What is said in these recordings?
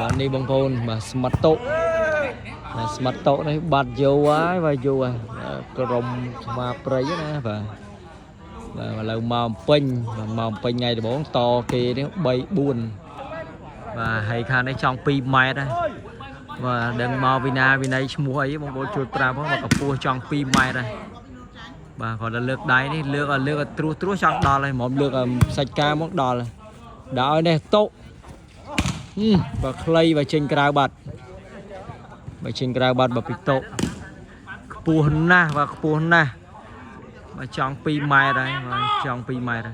បាទនេះបងប្អូនបាទស្មាត់តុបាទស្មាត់តុនេះបាត់យោហើយបាទយោហើយក្រុមស្មាព្រៃណាបាទបាទឥឡូវមកពេញបាទមកពេញថ្ងៃដំបូងតគេនេះ3 4បាទហើយខាងនេះចង់2ម៉ែត្រហើយបាទដឹងមកពីណាវិន័យឈ្មោះអីបងប្អូនជួយប្រាប់ផងបាទកម្ពស់ចង់2ម៉ែត្រហើយបាទគាត់ទៅលើកដៃនេះលើកឲ្យលើកឲ្យត្រួសត្រួសចង់ដល់ហើយហ្មងលើកឲ្យសាច់ការមកដល់ហើយដល់ឲ្យនេះតុ ហឹមបើខ្លីបើចេញក្រៅបាត់បើចេញក្រៅបាត់បើពីតុខ្ពស់ណាស់បើខ្ពស់ណាស់បើចង់2ម៉ែត្រហើយបើចង់2ម៉ែត្រ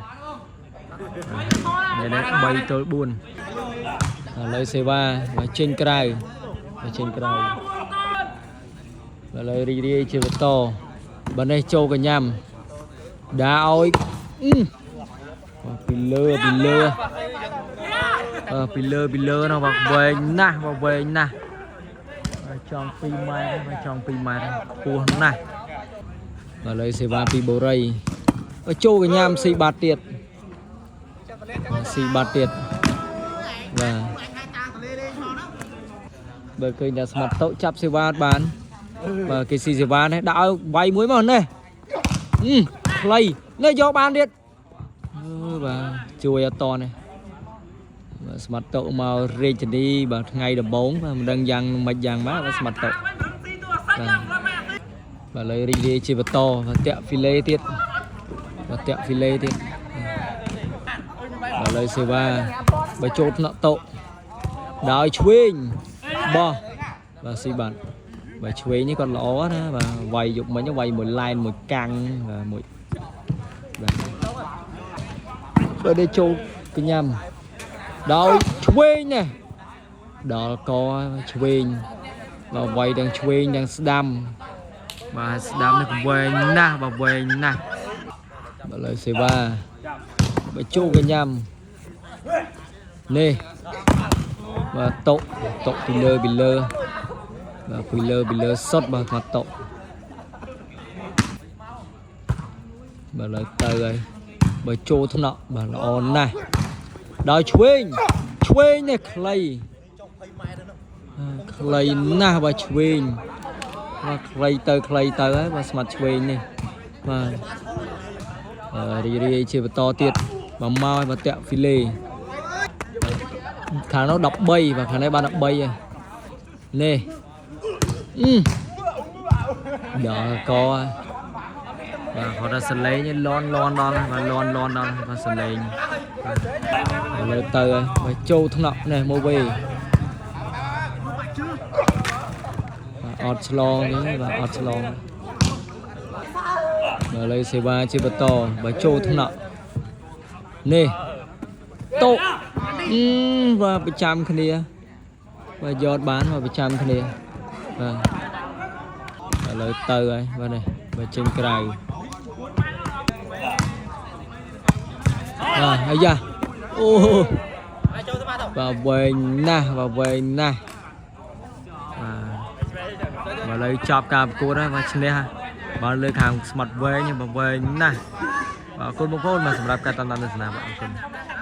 ហើយនេះ3ទល់4ឥឡូវសេវាបើចេញក្រៅបើចេញក្រៅឥឡូវរីករាយជាបន្តបើនេះចូលកញ្ញាំដាឲ្យអឺបើពីលើពីលើ អឺពីលើពីលើនោះបាទវែងណាស់បាទវែងណាស់បាទចង់2ម៉ែត្របាទចង់2ម៉ែត្រខ្ពស់ណាស់បាទលើសេវាពីបូរីបាទចូលកញ្ញាំស៊ីបាត់ទៀតបាទស៊ីបាត់ទៀតបាទបើឃើញតែស្មាត់តុចាប់សេវាអត់បានបាទគេស៊ីសេវានេះដាក់ឲ្យវាយមួយមកនេះអឺខ្លីនេះយកបានទៀតអឺបាទជួយអត់តនេះ បាទស្មាត់តុមករាជធានីបាទថ្ងៃដំបូងបាទមិនដឹងយ៉ាងមិនយ៉ាងម៉េចបាទស្មាត់តុបាទបាទឥឡូវរីករាយជាបន្តបាទតាក់ហ្វីឡេទៀតបាទតាក់ហ្វីឡេទៀតបាទឥឡូវសេវាបើចូលថ្នាក់តុដោយឆ្វេងបោះបាទស៊ីបាទបាទឆ្វេងនេះគាត់ល្អណាបាទវាយយប់មិញវាយមួយឡែនមួយកាំងបាទមួយបាទបើនេះចូលកញ្ញាំ ដោយឆ្វេងនេះដល់កឆ្វេងបាទវាយទាំងឆ្វេងទាំងស្ដាំបាទស្ដាំនេះវែងណាស់បាទវែងណាស់បាទលើសេវាបើចូលកញ្ញាំនេះបាទតុតុពីលើពីលើបាទពីលើពីលើសុតបាទមកតុបាទលើទៅហើយបើចូលថ្នាក់បាទល្អណាស់ ដោយឆ្វេងឆ្វេងនេះខ្លីខ្លីណាស់បាទឆ្វេងបាទខ្លីទៅខ្លីទៅហើយបាទស្មាត់ឆ្វេងនេះបាទអឺរីរាយជាបន្តទៀតបាទមកឲ្យបាទតាក់ហ្វីឡេខាងនោះ13បាទខាងនេះបាន13ហើយនេះអឺដល់កហើយបាទគាត់ថាសលេងឯងលន់លន់ដល់ហើយបាទលន់លន់ដល់ហើយបាទសលេង ឥឡូវទៅហើយបើចូលថ្នាក់នេះមកវិញបាទអត់ឆ្លងទេបាទអត់ឆ្លងបាទឥឡូវសេវាជាបន្តបើចូលថ្នាក់នេះតុអឺបាទប្រចាំគ្នាបាទយកបានបាទប្រចាំគ្នាបាទឥឡូវទៅហើយបាទនេះបើចេញក្រៅបាទអាយ៉ាអូ បាទវែងណាស់បាទវែងណាស់បាទបាទឥឡូវចប់ការប្រកួតហើយបាទឈ្នះហើយបាទលើខាងស្មាត់វែងបាទវែងណាស់បាទអរគុណបងប្អូនបាទសម្រាប់ការតាមដានទស្សនាបាទអរគុណ។